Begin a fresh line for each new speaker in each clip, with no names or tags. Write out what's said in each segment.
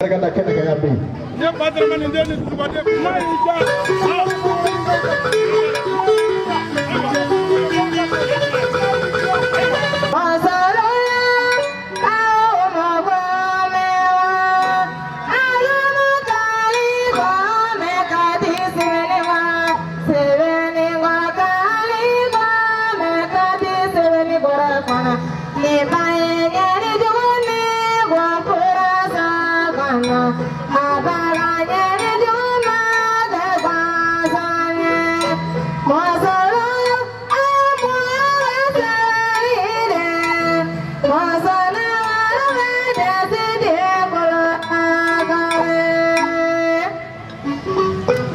Barika da kɛnɛ kan yan bi.
Ne Badarama nin den ni dusubaden kuma y'i diya.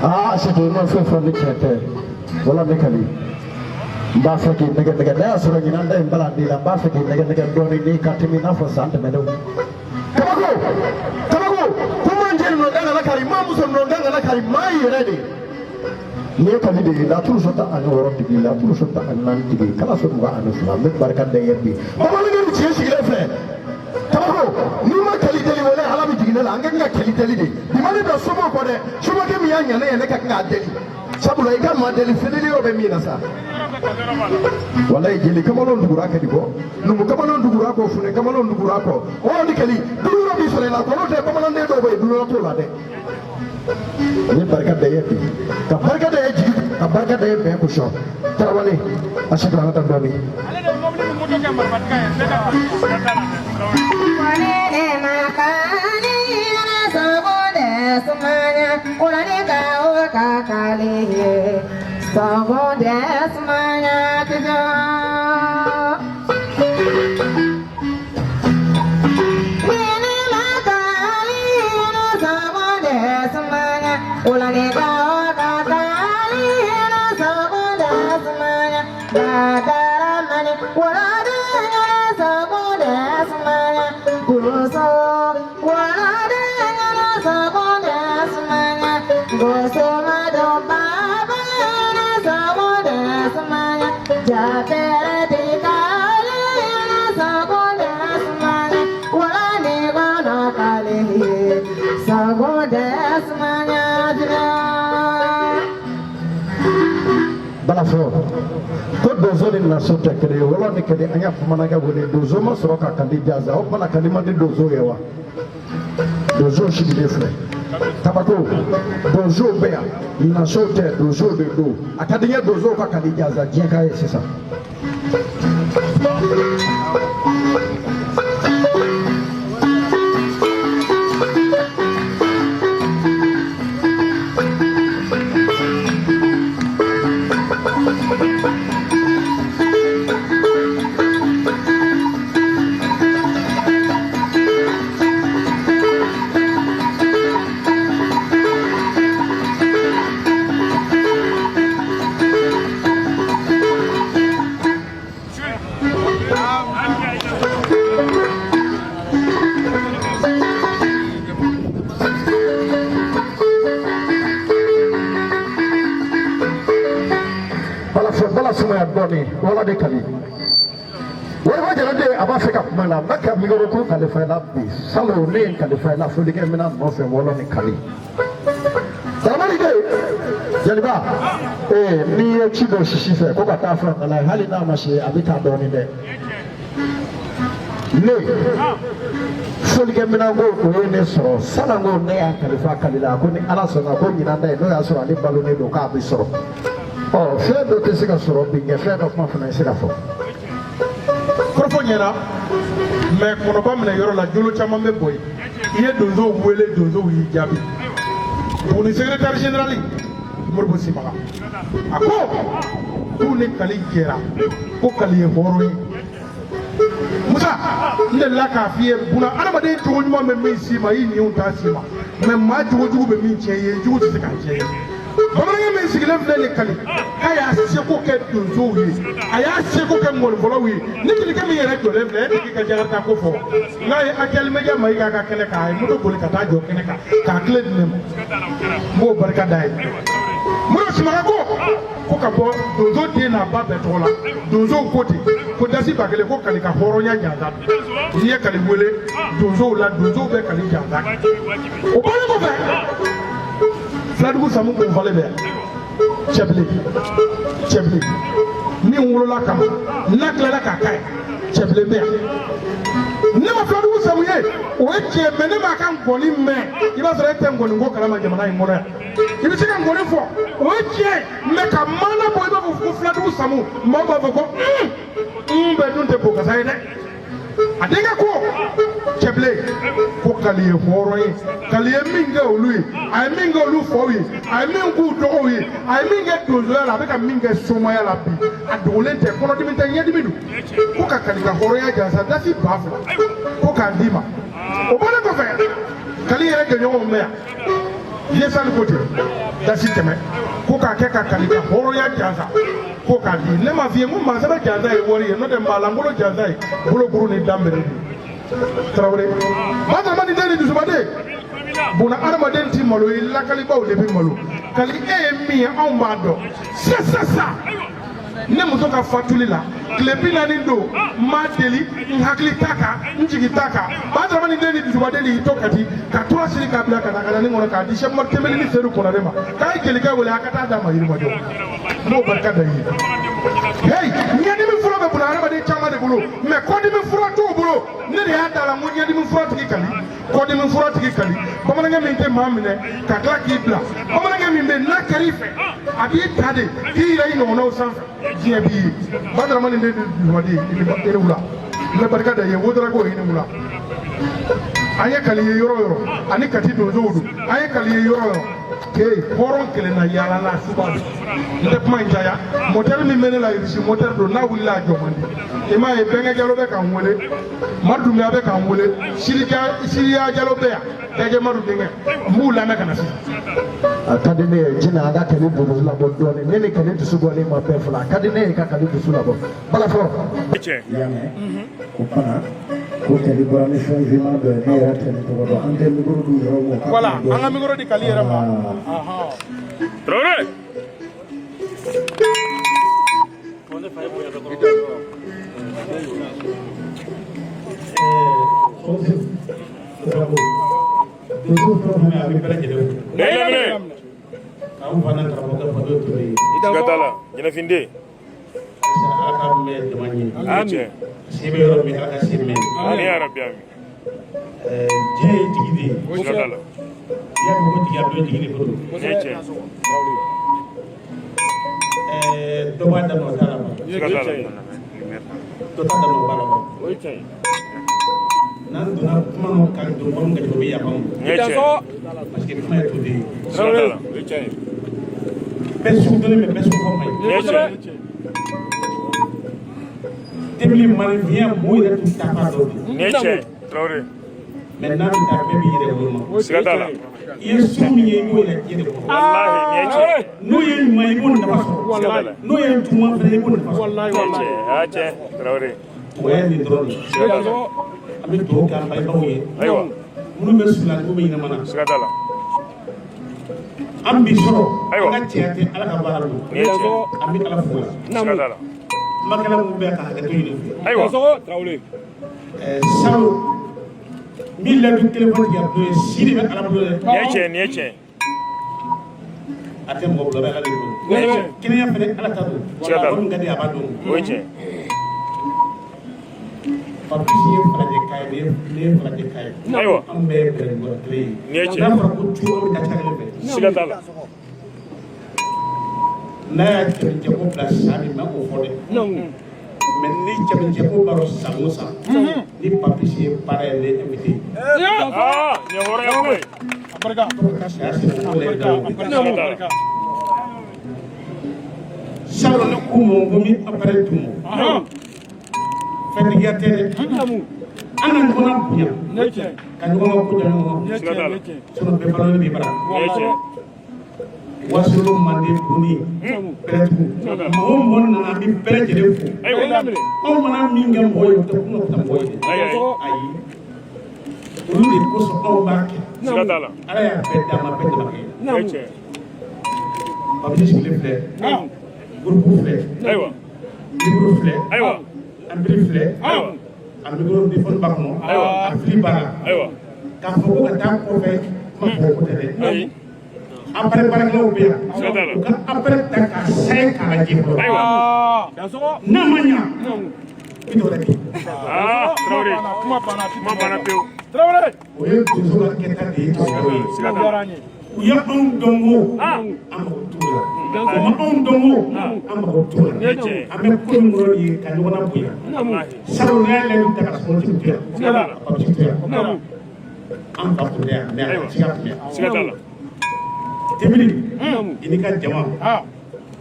Aa, Setu, ma fɛn fɔ ni tiɲɛ tɛ wala ne kali n b'a fɛ k'i nɛgɛ nɛgɛ. N'a y'a sɔrɔ ɲinan da in bala di la, n b'a fɛ k'i nɛgɛ nɛgɛ dɔɔni n'i ka timi i n'a fɔ san tɛmɛnenw. Kabako, kabako, ko man jɛ nɔ kan kana kari, maa muso nɔ kan kana kari, maa yɛrɛ de. Nin ye kali de ye. Laturu so 16 tigi, laturu so 14 tigi, kala so 22. N bɛ barika da ye bi. Bamanankɛ ni tiɲɛ sigilen filɛ. Kabako, n'i ma kali deli, wele Ala bɛ jigin ne la. An ka kan ka kali deli de bi. Ma ne bila somaw kɔ dɛ. Somakɛ min y'a ɲa ne ye, ne ka kan k'a deli, sabula i ka maa deli fideli yɔrɔ bɛ min na sa. Walayi, jeli kamalenw tugura kɛli kɔ, numu kamalenw tugura kɔ, funɛ kamalenw tugura kɔ. O ni kɛli duuru yɔrɔ b'i sɔrɔ i la kɔnɔ tɛ. Bamananden dɔw bɛ yen, duuru yɔrɔ t'o la dɛ. N ye barika da ye bi, ka barika da ye jigi, ka barika da ye bɛn kosɔn. Tarawele a si an ka taa dɔɔnin.
Ale de ye mobili ni moto kɛ marifatigɛ ye. Ne ka
Balafɔ ko donso ni naso tɛ kelen ye. Wɔlɔ ni kelen, an y'a bamanankɛ wele. Donso ma sɔrɔ ka kandi jaza, o kumana kandi man di donso ye wa. Donso sigilen filɛ. Kabako, donsow bɛ yan, nasow tɛ, donsow de don. A ka di n ye donsow ka kandi jaza diɲɛ k'a ye sisan. Bala fɔ, bala sumaya dɔɔni. Wala de kali wariba jaraden, a b'a fɛ ka kuma la. N bɛ ka micro ko kalifa i la bi. Salon, ne ye n kalifa i la folikɛ minɛn nɔfɛ. Wɔlɔ ni kali Daramani de jeliba, ee, n'i ye ci dɔ sisi fɛ ko ka taa fɔ nana ye, hali n'a ma se, a bɛ taa dɔɔni dɛ. Ne folikɛ minɛn ko o ye ne sɔrɔ salon ko ne y'a kalifa kali la, ko ni Ala sɔnna, ko ɲinan ta ye, n'o y'a sɔrɔ ale balolen don, k'a bɛ sɔrɔ. Ɔ, fɛn dɔ tɛ se ka sɔrɔ bi ɲɛ, fɛn dɔ kuma fana tɛ se ka fɔ.
Kɔrɔfɔ ɲɛna mɛ kɔnɔba minɛ yɔrɔ la, jolo caman bɛ bɔ yen. I ye donsow wele, donsow y'i jaabi. Buguni secrétaire général Moribo Simaga, a ko k'u ni kali jɛra, ko kali ye hɔrɔn ye. Musa, n delila k'a f'i ye, buna adamaden jogo ɲuman bɛ min s'i ma, i ɲinw t'a s'i ma, mɛ maa jogo jugu bɛ min tiɲɛ i ye, jugu tɛ se k'a tiɲɛ i ye. Bamanankɛ min sigilen filɛ nin kali, k'a y'a seko kɛ donsow ye, a y'a seko kɛ mɔnifɔlaw ye. Ni jelikɛ min yɛrɛ jɔlen filɛ, e tɛ k'i ka jakarita ko fɔ n'a ye Actuel Media Mayiga ka kɛnɛ kan, a ye moto boli ka taa jɔ kɛnɛ kan k'a tile di ne ma. N b'o barika da ye. Modibo Simaga ko ko ka bɔ donso den n'a ba bɛɛ tɔgɔ la, donsow ko ten ko dasi 1000 ko Kali ka hɔrɔnya jansa. N'i ye Kali wele donsow la, donsow bɛ Kali jansa. O bɔlen kɔfɛ, Filadugu Samu Kunfalen bɛ yan, Cɛbilen, Cɛbilen min wolola kama n'a tilala k'a k'a ye, Cɛbilen bɛ yan. Ne ma Filadugu Samu ye, o ye tiɲɛ, mɛ ne m'a ka nkɔni mɛn. I b'a sɔrɔ e tɛ nkɔni ko kalama jamana in kɔnɔ yan. I bɛ se ka nkɔni fɔ, o ye tiɲɛ ye, mɛ ka maana bɔ i b'a fɔ ko Filadugu Samu, maaw b'a fɔ ko un bɛɛ dun tɛ bokasa ye dɛ. A denkɛ ko Cɛbilen ko Kali ye hɔrɔn ye, Kali ye min kɛ olu ye, a ye min kɛ olu faw ye, a ye min k'u dɔgɔw ye, a ye min kɛ donsoya la, a bɛ ka min kɛ somaya la bi, a dogolen tɛ, kɔnɔdimi tɛ, ɲɛdimi don. Ko ka Kali ka hɔrɔnya jansa dasi 2000 ko k'a d'i ma. O bɔlen kɔfɛ, Kali yɛrɛ jɛɲɔgɔnw bɛ yan, Yesali ko ten dasi 100 ko k'a kɛ ka Kali ka hɔrɔnya jansa ko k'a di. Ne m'a f'i ye n ko maasɛbɛ jansa ye wari ye, n'o tɛ maalankolon jansa ye bolokuru ni danbere de. Tarawele Badarama ni den ni dusubaden buna adamaden ti malo ye, lakalibaw de bɛ malo. Kali e ye min ye, anw b'a dɔn sisan sisan. Ne muso ka fatuli la tile 40 don, n m'a deli, n hakili t'a kan, n jigi t'a kan. Badarama ni den ni dusubaden de y'i to Kati ka tura siri k'a bila ka na ka na ni kɔnɔ k'a di Sɛki Umaru Tɛnbeli ni Seyidu Konare ma, k'a ye jelikɛ wele a ka taa d'a ma Yirimajɔ. N b'o barika da i ye. Hey, ɲɛdimi fura bɛ buna hadamaden caman de bolo, mɛ kɔdimi fura t'o bolo. Ne de y'a da la n ko ɲɛdimi fura tigi Kali, kɔdimi fura tigi Kali, bamanankɛ min tɛ maa minɛ ka tila k'i bila, bamanankɛ min bɛ yen n'a kɛr'i fɛ a b'i ta de k'i yɛrɛ i ɲɔgɔnnaw sanfɛ, diɲɛ b'i ye. Badarama ni den dusubaden, i ni wula, n bɛ barika da i ye. Wodarako, i ni wula. An ye Kali ye yɔrɔ o yɔrɔ, ani Kati donsow don, an ye Kali ye yɔrɔ o yɔrɔ kee hɔrɔn kelen na yaala la suba don. N tɛ kuma in caya. Motɛri min bɛ ne la, irisi motɛri don, n'a wulila a jɔ man di. I m'a ye, Bɛnkɛ Jalo bɛ k'an wele, Madu Dunbiya bɛ k'an wele, Siriya Jalo bɛ yan, Bɛnkɛ Madu denkɛ, n b'u lamɛn ka na sisan.
A ka di ne ye jinɛ an ka Kali dusu labɔ dɔɔnin. Ne ni Kali dusu bɔlen ma bɛɛ fɔlɔ, a ka di ne ye ka Kali dusu labɔ balafɔ.
Yan ko fana ko Kali bɔra ni fɛn finman dɔ ye, ne yɛrɛ tɛ nin tɔgɔ dɔn, an tɛ micro d'u yɛrɛ ma.
Voilà, an ka micro di Kali yɛrɛ ma.
Traoré. Siga t'a la, ɲɛnafinde. Amin. Amin ya Rabbi, amin.
Diɲɛ ye jigi de ye.
Siga t'a la.
I y'a fɔ ko jigi a bɛ jigi de bolo.
Nin ye tiɲɛ.
Dɔ b'a daminɛ o t'a laban.
Siga t'a la.
Dɔ t'a daminɛ o b'a laban.
O ye tiɲɛ ye.
N'an donna kuma nɔ ka don mɔgɔ min ka o bɛ yafa ma.
Nin ye tiɲɛ ye.
Parce que kuma ye to de ye.
Siga t'a la. O ye tiɲɛ ye.
Bɛɛ sugu dɔnnen bɛ, bɛɛ sugu fɔ man ɲi.
Nin ye tiɲɛ ye.
Debili maninfinya mɔgɔw yɛrɛ t'u ta fan dɔn bi.
Nin ye tiɲɛ ye. Traoré.
Mais n'a bɛ taa bɛɛ b'i yɛrɛ woloma.
Siga t'a la.
I ye sugu min ye i b'o yɛrɛ diɲɛ de kɔnɔ.
Walahi nin ye tiɲɛ ye.
N'o ye ɲuman ye i b'o nafa sɔrɔ.
Siga t'a la.
N'o ye juguman fana ye i b'o nafa sɔrɔ.
Nin ye tiɲɛ ye. A tiɲɛ. Traoré.
O ye nin dɔrɔn de ye.
Siga t'a la.
An bɛ dugawu kɛ an balimaw ye.
Ayiwa.
Minnu bɛ su la n'u bɛ ɲɛnama na.
Siga t'a la.
An b'i sɔrɔ.
Ayiwa.
An ka cɛya tɛ Ala ka baara don.
Nin ye tiɲɛ ye.
An bɛ Ala fo la.
Siga t'a la.
Kumakɛla minnu bɛ ka hakɛto ɲini u fɛ.
Ayiwa.
Salon n b'i ladu kelen fɔ tigɛ n'o ye si de bɛ Ala bolo dɛ.
Nin ye tiɲɛ ye. Nin ye tiɲɛ ye.
A tɛ mɔgɔ bolo, a bɛ Ala de bolo.
Nin ye tiɲɛ ye.
Kɛnɛya fana Ala ta don.
Siga t'a la.
Mɔgɔ min ka di a b'a dɔn.
O ye tiɲɛ ye.
Fabrice ye falajɛ ka ye, ne ye falajɛ ka ye.
Ayiwa.
An bɛɛ ye bɛlɛdugu kelen ye.
Nin ye tiɲɛ ye.
N'a fɔra ko tu an bɛ taa ca kelen fɛ.
Siga t'a la.
N'a y'a cɛbincɛko bila san min, ma k'o fɔ dɛ. Mais ni cɛbincɛko b'a dɔn san o san, ni Fabrice ye baara ye ne invité.
Aa nin ye hɔrɔnya kuma ye.
A barika.
Ka saya sigi ko la
Barika, a barika,
Siga
a
t'a la.
barika.
Salon ne ko mɔ ko min appareil d'u ma. Fɛntigiya tɛ dɛ. An ka ɲɔgɔn na bonya.
Nin ye tiɲɛ ye.
Ka ɲɔgɔn ka ko diya ɲɔgɔn
Nin ye
Siga
tiɲɛ
t'a
ye,
la.
nin ye tiɲɛ ye.
Sinon bɛɛ balolen b'i bara.
Nin ye tiɲɛ ye.
Wasolo manden buni bɛlɛdugu maa o mɔgɔ nana an bɛ bɛɛ lajɛlen fo.
Ayiwa.
Anw mana min kɛ mɔgɔ ye o tɛ kuma ka mɔgɔ ye dɛ.
Ayi ayi.
Ayi. Olu de kosɔn anw b'a kɛ.
Siga t'a la.
Ala y'a bɛɛ d'a ma bɛɛ dama kɛ.
Nin ye tiɲɛ ye.
Papisi sigilen filɛ, groupe filɛ,
Ayiwa.
micro filɛ,
Ayiwa.
ampli filɛ,
Ayiwa.
a micro téléphone b'a kɔnɔ,
Ayiwa.
a fili b'a la.
Ayiwa.
K'a fɔ ko ka taa kɔfɛ, kuma fɔ ko tɛ dɛ.
Ayi.
Appareil baarakɛlaw bɛ yan.
Siga t'a la.
U ka appareil ta k'a sɛgɛn k'a lajɛ fɔlɔ.
Ayiwa.
N'a ma ɲa, i t'o lajɛ.
Aa, Tarawele.
Kuma banna.
Kuma banna pewu.
Tarawele.
O ye donso ka kɛta de ye ka sɔrɔ ye.
Siga t'a la.
Diyara n ye.
U ye anw dɔn o,
Ah.
an mago t'u la. U ma anw dɔn o, an mago t'u la.
Nin ye tiɲɛ ye.
An bɛ ko min kɔnɔ nin ye ka ɲɔgɔn labonya.
Walahi.
Salon n'i y'a layidu ta ka sɔrɔ to yan.
Siga t'a la.
Ka Papisi to yan.
Naamu.
An fa tun tɛ yan, mais a siga tun bɛ yan.
Siga t'a la.
Tebili, i n'i ka jama,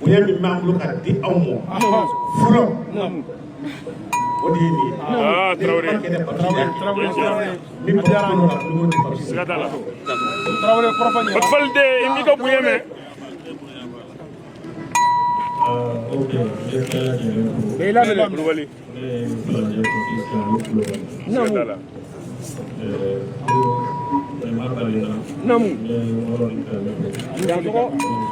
bonya min b'an bolo ka di aw ma fɔlɔ, o de ye nin ye.
Aa, Tarawele.
Ne kɛ Papisi de y'a kɛ.
Tarawele, Tarawele.
Min bɔ kɔnɔ la, olu ni Papisi.
Siga t'a la.
Tarawele, kɔrɔfɔ ɲɛna.
Fatifali den, i m'i ka bonya mɛn.
Ok, n bɛ bɛɛ lajɛlen fo.
Bɛɛ laminɛ. Kulubali.
Ne ye Falajɛ Papisi ale Kulubali.
Siga t'a la.
Ko nin ma bali n na.
Naamu.
N bɛ yɔrɔ nin fɛ fo.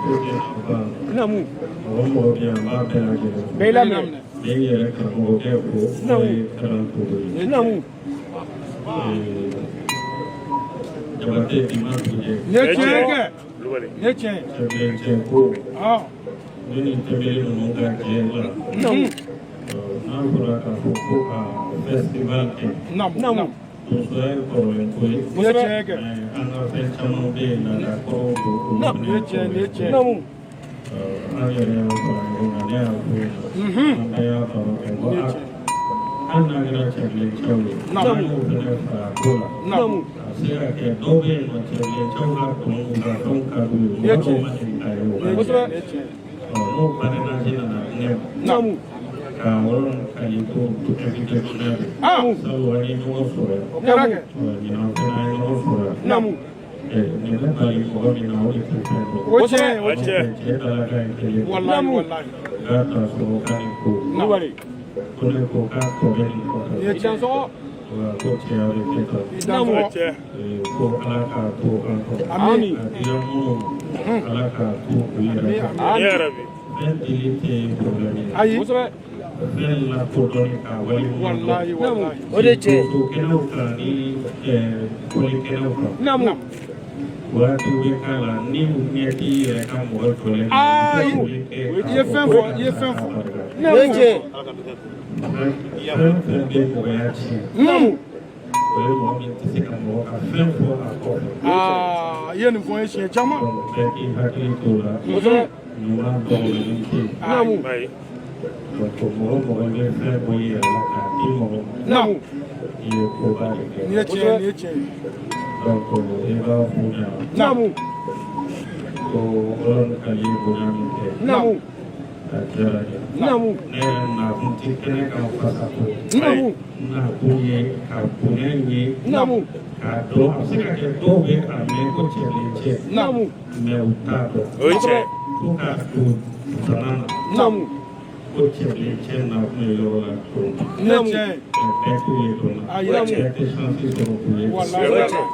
Ko kɛ nafa.
Naamu.
Mɔgɔ mɔgɔ bɛ yan, n b'a bɛɛ lajɛlen fo.
Bɛɛ laminɛ.
N bɛ n yɛrɛ karamɔgɔkɛ fo, n'o ye Karan Togo ye.
Naamu.
Jabate bi ma dugujɛ.
Nin ye tiɲɛ ye kɛ.
Kulubali.
Nin ye tiɲɛ ye.
Cɛbilencɛ ko, ne ni tɛbele ninnu ka jɛ la.
Naamu.
N'a fɔra k'a fɔ ko ka festival kɛ.
Naamu. Naamu.
Donsoya ye kɔrɔlen ko ye.
Nin ye tiɲɛ ye kɛ.
Mais an ka fɛn caman bɛ yen, laada kɔrɔw don, olu fana
Nin ye tiɲɛ, nin ye tiɲɛ.
Naamu.
An yɛrɛ y'an fara ɲɔgɔn kan, ne y'a fɔ yen nɔ, an bɛɛ y'a baro kɛ ko a hali n'an kɛra cɛbilencɛw ye, n'an y'o fana fara ko la,
Naamu.
a bɛ se ka kɛ dɔw bɛ yen nɔ, cɛbilencɛw ka tɔn u ka fɛnw ka d'u ye, mɔgɔ dɔw ma deli k'a ye o ka
Nin ye
jɛ.
tiɲɛ, nin ye tiɲɛ.
Ɔ n'o parrainage nana di ne ma,
Naamu.
k'a yɔrɔ kali ko invité d'honneur ye. Sabu an ye ɲɔgɔn sɔrɔ yan.
O kɛra kɛ.
Ɔ ɲinan fana an ye ɲɔgɔn sɔrɔ yan.
Naamu.
Nin bɛ bali mɔgɔ min na, o de tɛ fɛn dɔn.
O tiɲɛ ye, o
A
tiɲɛ.
cɛ.
Cɛ dalakan ye kelen.
Walahi, walahi.
K'a ta sɔrɔ k'a ni ko.
Kulubali.
Ko ne ko k'a tɔ bɛ nin kɔfɛ.
Nin ye tiɲɛ ye.
Wa ko cɛya bɛ kɛ tan.
I dansɔgɔ.
A cɛ.
Ko Ala k'a to an kɔ.
Ami.
A dira minnu ma, Ala k'a to u yɛrɛ kɔ.
Ya Rabi.
Fɛn dili tɛ problème ye.
Ayi.
Kosɛbɛ.
Fɛn lakodɔnni k'a waleɲuman dɔn.
Walahi, walahi.
O de tiɲɛ.
Donso kɛnɛw kan ni fɔli kɛnɛw kan.
Naamu.
Waati bɛ k'a la ni ɲɛ t'i yɛrɛ ka mɔgɔ jɔlen na.
Aa,
i bɛ foli kɛ
i ye fɛn fɔ, i ye fɛn fɔ.
O ye tiɲɛ.
Fɛn fɛn bɛ mɔgɔya tiɲɛ.
Naamu.
O ye mɔgɔ min tɛ se ka mɔgɔ ka fɛn fɔ a kɔfɛ.
Aa, i ye nin fɔ n ye siɲɛ caman.
Donc bɛɛ k'i hakili t'o la.
Kosɛbɛ.
Ɲuman dɔgɔnin tɛ yen.
Naamu. Ayi.
Donc mɔgɔ mɔgɔ bɛ fɛn bɔ i yɛrɛ la k'a di mɔgɔ ma.
Naamu.
I ye koba de kɛ.
Nin ye tiɲɛ ye, nin ye tiɲɛ ye.
Donc i b'a f'u ɲɛna.
Naamu.
Ko Ọlọ́run ka ye bonya min kɛ.
Naamu.
A diyara n ye.
Naamu.
Ne yɛrɛ nakun tɛ kɛnɛ kan fasa ko.
Naamu.
N nakun ye ka bonya in ye.
Naamu.
K'a dɔn a bɛ se ka kɛ dɔw bɛ a mɛn ko cɛbilencɛ.
Naamu.
Mais u t'a dɔn.
O ye tiɲɛ.
Fo k'a don bana na.
Naamu.
Ko cɛbilencɛ nakun ye yɔrɔ la don.
Nin ye tiɲɛ ye.
Bɛɛ t'u ye don na.
Ayi.
Bɛɛ tɛ chance sɔrɔ k'u ye.
Walahi.
Siga t'a la.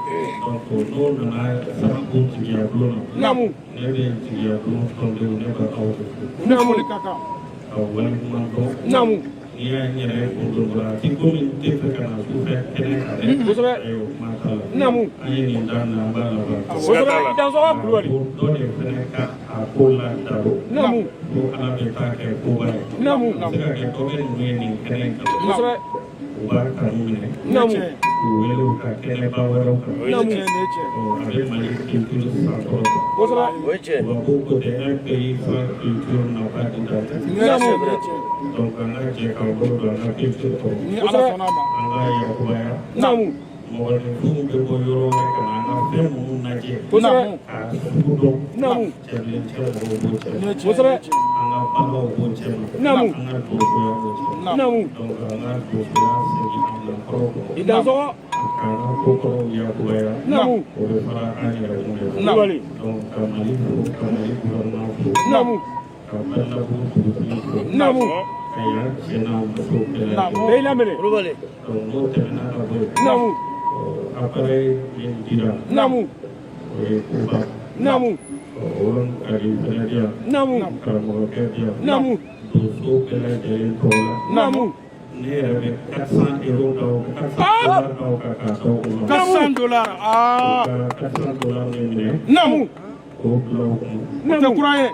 Donc n'o nana sababu jigiya bulon na.
Naamu.
Ne bɛ jigiya bulon tɔndenw ne bɛ aw de fo.
Ni foli ka kan.
Ka waleɲuman dɔn.
Naamu.
N'i y'a n yɛrɛ ye kun don dɔ la, a ti komi n tɛ fɛ ka na sufɛ kɛnɛ kan dɛ.
Kosɛbɛ.
Ayi, o kuma t'a la.
Naamu.
An ye nin daminɛ, an b'a laban.
Kosɛbɛ. I dansɔgɔ Kulubali.
Ko dɔ de fɛnɛ ka a ko la daro.
Naamu.
Ko Ala bɛ taa kɛ koba ye.
Naamu.
A bɛ se ka kɛ dɔ bɛ ninnu ye nin kɛnɛ in kan.
Kosɛbɛ.
U b'a kanu minɛ.
Nin ye tiɲɛ ye.
K'u wele u ka kɛnɛba wɛrɛw kan.
Nin ye tiɲɛ ye, nin ye tiɲɛ ye.
Ɔ a bɛ Mali culture sankɔrɔta.
Kosɛbɛ.
O ye tiɲɛ.
Tubabuw ko tɛ un pays sans culture n'a pas d'identité.
Nin ye tiɲɛ ye, nin ye tiɲɛ ye.
Donc an ka jɛ k'an bolo don an ka culture kɔrɔ.
Ni Ala sɔnna a ma.
An k'a yakubaya.
Naamu.
Mɔgɔninfinw bɛ bɔ yɔrɔ wɛrɛ ka na an ka fɛn minnu lajɛ.
Kosɛbɛ.
K'a sugu dɔn.
Naamu.
Cɛbilencɛ mɔgɔw b'o cɛ.
Nin ye tiɲɛ ye,
Kosɛbɛ.
nin ye tiɲɛ ye.
An ka balaw b'o cɛ ma.
Naamu.
An ka donsoya b'o cɛ ma.
Naamu.
Donc an ka donsoya segin an na kɔrɔ kɔnɔ.
I dansɔgɔ.
K'an ka ko kɔrɔw yakubaya.
Naamu.
O bɛ fara an yɛrɛ kun de la.
Kulubali.
Donc ka Mali fo, ka Mali gouvernement fo.
Naamu.
Ka Balabu dugutigi fo.
Naamu.
Ka yan cɛ n'a muso bɛɛ lajɛlen.
Bɛɛ laminɛ.
Kulubali.
Donc n'o tɛmɛna ka bɔ yen.
Naamu.
Appareil min dira.
Naamu.
O ye koba.
Naamu.
Olu kadi fɛnɛ di yan. Karamɔgɔkɛ di yan. Donso bɛɛ lajɛlen tɔgɔ la. Ne yɛrɛ bɛ 400 euros d'aw, 400 dollars d'aw kan k'a d'aw ma.
400 dollars. Aa.
U ka 400 dollars min minɛ. K'o bila u kun.
O tɛ kura ye.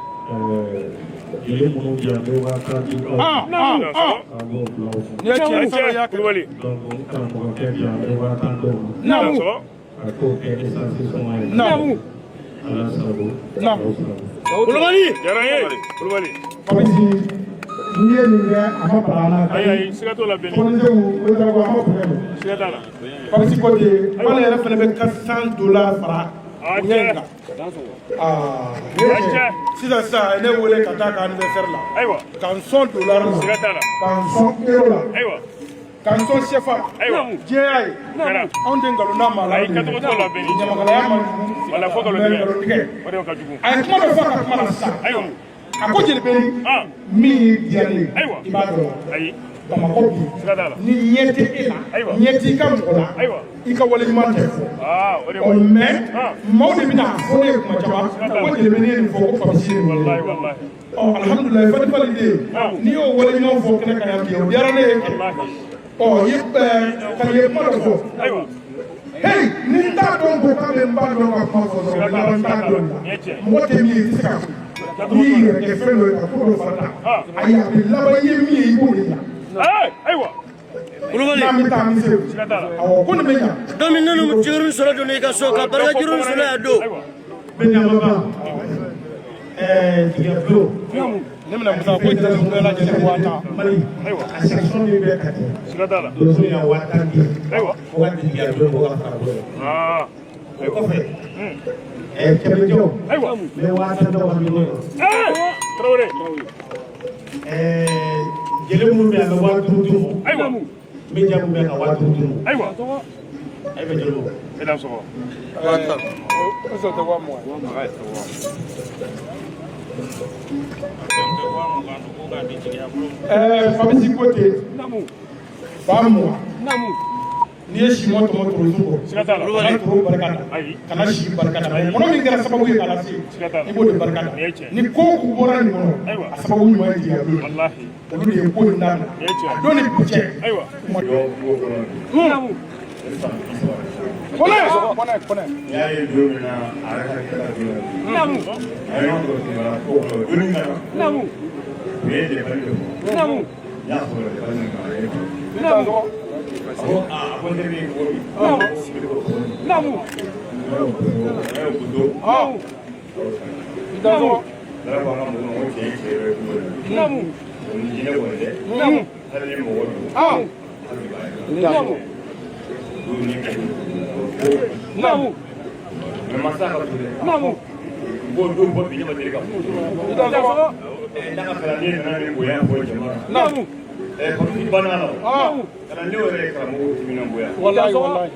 Jeli minnu bɛ yan, n bɛ 5000 di aw ma.
Ah ah ah.
An b'o bila u kun.
Nin ye tiɲɛ ye, sara y'a kɛ.
Kulubali.
Donc n karamɔgɔkɛ di yan, n bɛ 10,000 d'o ma.
Dansɔgɔ.
A k'o kɛ essence sɔngɔ ye. Ala sago. Aw sago.
Kulubali. Diyara n ye. Kulubali.
Papisi, n'i ye nin kɛ, a ma bala an na.
Ayi ayi, siga t'o la Beni.
Kɔnɔdenw o de ko a ma bonya don.
Siga t'a la.
Papisi Kote, k'ale yɛrɛ fana bɛ 400 dollars fara
A
bonya in
cɛ.
kan. Aa, nin ye
A
tiɲɛ
cɛ.
ye. Sisan sisan a ye ne wele ka taa ka anniversaire la.
Ayiwa.
Ka n sɔn dollar la.
Siga t'a la.
Ka n sɔn euro la.
Ayiwa.
Ka n sɔn CFA.
Ayiwa.
Diɲɛ y'a ye.
Kɛra.
Anw tɛ nkalon da maa la.
Ayi, kɛcogo t'o la Beni.
Ɲamakalaya man jugu.
Wala fo nkalon
Mais
tigɛ.
nkalon tigɛ.
O de ka jugu.
A ye kuma dɔ fɔ a ka kuma la sisan.
Ayiwa.
A ko jeli Beni.
Ah.
Min y'i diya ne ye.
Ayiwa.
I b'a dɔn.
Ayi.
Bamakɔ bi.
Siga t'a la.
Ni ɲɛ tɛ e la.
Ayiwa.
Ɲɛ t'i ka mɔgɔ la.
Ayiwa.
I ka wale ɲuman tɛ fɔ.
Aa, o de
Ɔ mais
Ah.
maaw de bɛna fɔ ne ye kuma caman ko jeli Beni ye nin fɔ, ko Papisi ye nin ye.
Walahi walahi.
Ɔ alhamdulilayi, Fati Fali den, n'i y'o wale ɲuman fɔ kɛnɛ kan yan bi, o diyara ne ye.
Walahi.
Ɔ i ye kali ye kuma dɔ fɔ.
Ayiwa.
Hey, ni n t'a dɔn ko k'a bɛ n ba dɔn ka kuma fɔ dɔrɔn, laban t'a dɔn la.
Nin ye tiɲɛ.
Mɔgɔ tɛ min ye, i tɛ se k'a fɔ. N'i y'i yɛrɛ kɛ fɛn dɔ ye ka ko dɔ fara ta. Ayi, a bɛ laban, i ye min ye, i b'o de ɲa.
Ee, ayiwa.
N'an bɛ taa, an bɛ se.
Siga t'a la.
Awɔ, ko nin bɛ ɲa.
Don min ne juru sɔrɔ donna i ka so ka barika juru sɔrɔ yan don.
Ayiwa.
Bɛnɲamaba tigɛbulo.
Ne bɛna Musa ko jeli bɛɛ lajɛlen 50,000.
Mali
Ayiwa.
a section min bɛ Kati.
Siga t'a la.
Donso ya 50,000 di.
Ayiwa.
Fo ka tigɛbulo mɔgɔ ka fara bolo.
Aa.
O kɔfɛ Kɛmɛjɔ.
Ayiwa.
N bɛ 10,000 dɔ ka miliyɔn.
Ee, Tarawele.
Jeli minnu bɛ yan, n bɛ 5,000 d'u ma.
Ayiwa.
N bɛ jamu bɛ ka 5,000 d'u ma.
Ayiwa.
E bɛ jeli bɔ.
I dansɔgɔ.
O sɔrɔ tɛ 20,000. Papisi Kote, 20,000. N'i ye simɔ tɔmɔ torosun kɔ.
Siga t'a la.
Kana toro barika da.
Ayi.
Kana si barika da. Kɔnɔ min kɛra sababu ye k'a lase,
Siga t'a la.
i b'o de barika da.
Nin ye tiɲɛ.
Ni ko o ko bɔra nin kɔnɔ,
Ayiwa.
a sababu ɲuman ye jigiya don.
Walahi.
Olu de ye ko in daminɛ.
Nin ye tiɲɛ.
A don ni bi cɛ.
Ayiwa.
Kuma Kɔnɛ kɔnɛ kɔnɛ.
N y'a ye don min na a yɛrɛ ka kɛta don la, a ye ɲɔgɔn sɔrɔ Sibara ko kɔnɔ don min na, u ye telefɔni de fɔ, n y'a sɔrɔ telefɔni min kan, a ye ne fɔ, a ko aa, a ko n terikɛ ko bi ne ko ko ne y'o ko don ala ko an ka mɔgɔw ma ko cɛ ye cɛ yɛrɛ ye kungo de la, o ni jinɛ kɔni tɛ, hali ni mɔgɔ don, hali b'a ye don ni ka di ko mɛ masa ka to dɛ, n ko don bɔ bi ne ma deli ka fɔ n'a ka kalanden nana ni bonya fɔ jama na, kɔlɔsi banna la, o kalandenw yɛrɛ ye karamɔgɔw timinan bonya.
Walahi walahi.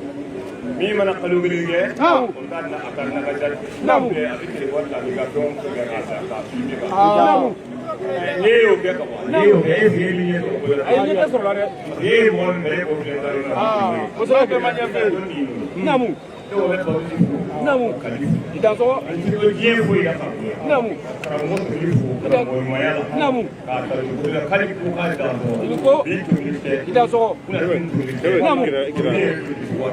Min mana kalo kelen kɛ, o bɛ taa na a ka na ka jati a bɛ telefɔni ta, a b'i ka fɛnw fɛn kɛ k'a ta k'a filmer ka n'e y'o kɛ ka ban, n'e y'o kɛ, e sigi min ye sɔrɔ ko la,
Ayi, ɲɛ tɛ sɔrɔ la dɛ.
N'e ye mɔgɔ min minɛ, e b'o filɛ ta yɔrɔ la.
O sɔrɔ bɛɛ ma ɲɛ fɛ.
Ne ko bɛ kɔlɔsi fo. Ka di fo.
I dansɔgɔ.
Diɲɛ foyi ka karamɔgɔ. Karamɔgɔ toli fo karamɔgɔ ɲumanya la. K'a ta dugukolo la k'ale ko k'a dan sɔgɔ.
I ko.
Bi toli tɛ.
I dansɔgɔ.
Kunasini toli tɛ. Ne ye toli fo.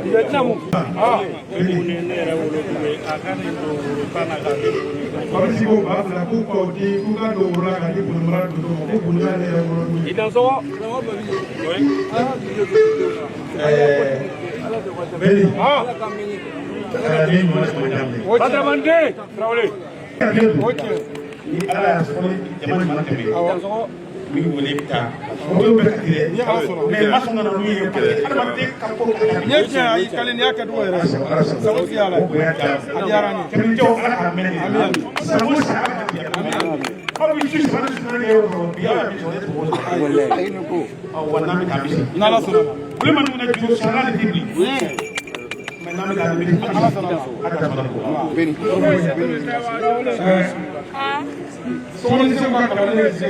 Papisi ko 2,000 k'u k'o di, k'u ka don woro la k'a di Bunimara donso ma, ko Bunimara ne yɛrɛ wolo don.
I dansɔgɔ.
Beni. Kalanden ɲuman sɔrɔ daminɛ.
Badamanden. Tarawele.
Ni Ala y'a sɔrɔ jama ɲuman tɛmɛ. N b'i wele, i bɛ taa. Moto bɛ Kati dɛ. Mais ma sɔn ka na n'u ye parce que adamaden ka ko ka
Nin ye tiɲɛ ye, a y'i kali, nin y'a kɛcogo yɛrɛ ye. Sago sigi a la.
O bonya diyara.
A diyara n ye.
Kɛmɛjɛw, Ala k'a mɛn nin. San o san, Ala k'a diya. Aw bɛ ci saba ni saba kɛ yɔrɔ dɔ bi, Ala bɛ sɔrɔ ne tɔgɔ sɔrɔ. Wa n'an bɛ taa, an bɛ se.
N'Ala sɔnna ma.
Olu ma ninnu juru sara de tɛ bilen. Mais n'an bɛ taa, an bɛ se.
Ala sɔnna ma.
Ala ka sɔrɔ.
Sokɔnɔ ka kalanden ye se.